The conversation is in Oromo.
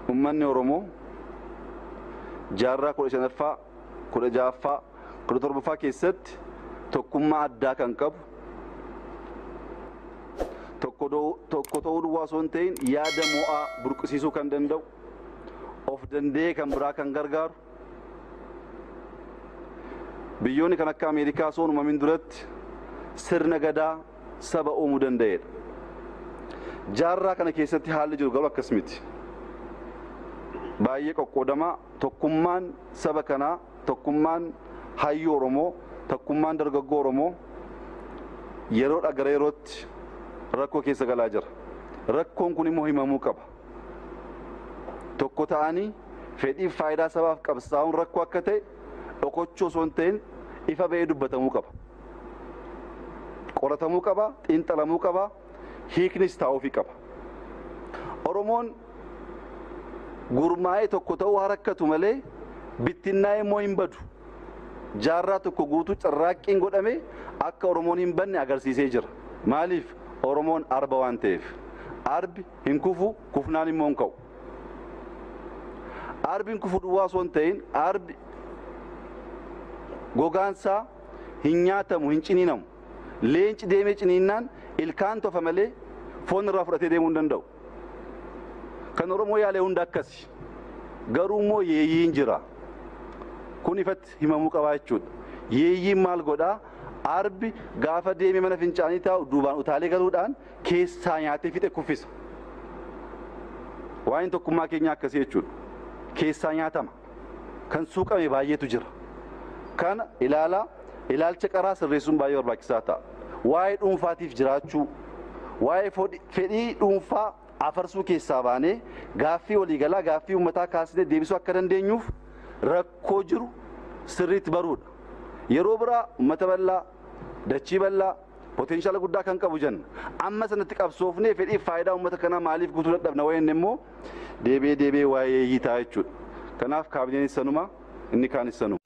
Uummanni Oromoo jaarraa 15ffaa, 16ffaa, 17ffaa keessatti tokkummaa addaa kan qabu, tokko ta'uu duwwaa osoo hin ta'in yaada mo'aa burqisiisuu kan danda'u, of danda'ee kan biraa kan gargaaru, biyyoonni kan akka Ameerikaa osoo hin uumamin duratti sirna gadaa saba uumuu danda'edha. Jaarraa kana keessatti haalli jiru garuu akkas miti. Baay'ee qoqqoodamaa tokkummaan saba kanaa, tokkummaan hayyuu Oromoo, tokkummaan dargaggoo Oromoo yeroodhaa gara yerootti rakkoo keessa galaa jira. Rakkoon kun immoo himamuu qaba. Tokko ta'anii fedhii faayidaa sabaaf qabsaa'uun rakkoo akka ta'e dhokochuu osoo hin ta'in ifa ba'ee dubbatamuu qaba. Qoratamuu qaba, xiinxalamuu qaba, hiiknis taa'uufii qaba. Oromoon gurmaa'ee tokko ta'uu haa rakkatu malee bittinnaa'ee immoo hin badu. Jaarraa tokko guutuu carraaqqiin godhame akka Oromoon hin badne agarsiisee jira. Maaliif? Oromoon arba waan ta'eef. Arbi hin kufu, kufnaan immoo hin ka'u. Arbi hin kufu duwwaa osoo hin ta'in arbi gogaansaa hin nyaatamu, hin ciniinamu. Leenci deemee ciniinnaan ilkaan tofa malee foon irraa fudhatee deemuu hin danda'u. Kan Oromoo yaalee hunda akkasi. Garuu immoo yeeyyiin jira. Kun ifatti himamuu qabaa jechuudha. Yeeyyiin maal godhaa? Arbi gaafa deemee mana fincaanii taa'u duubaan utaalee galuudhaan keessaa nyaatee fixe kuffisa. Waa'een tokkummaa keenyaa akkasii jechuudha. Keessaa nyaatama. Kan suuqame baay'eetu jira. Kana ilaalaa ilaalcha qaraa sirreessuun baay'ee barbaachisaa ta'a. Waa'ee dhuunfaatiif jiraachuu, waa'ee fedhii dhuunfaa afarsuu keessaa baanee gaaffii waliigalaa gaaffii uummataa kaasnee deebisuu akka dandeenyuuf rakkoo jiru sirriitti baruudha. Yeroo biraa uummata bal'aa, dachii bal'aa, potenshaala guddaa kan qabu jenna. Amma sanatti qabsoofnee fedhii faayidaa uummata kanaa maaliif guutuu dadhabna wayinni immoo deebi'ee deebi'ee waa'ee yeeyyii ta'a jechuudha. Kanaaf kaabineenis sanuma, inni kaanis sanuma.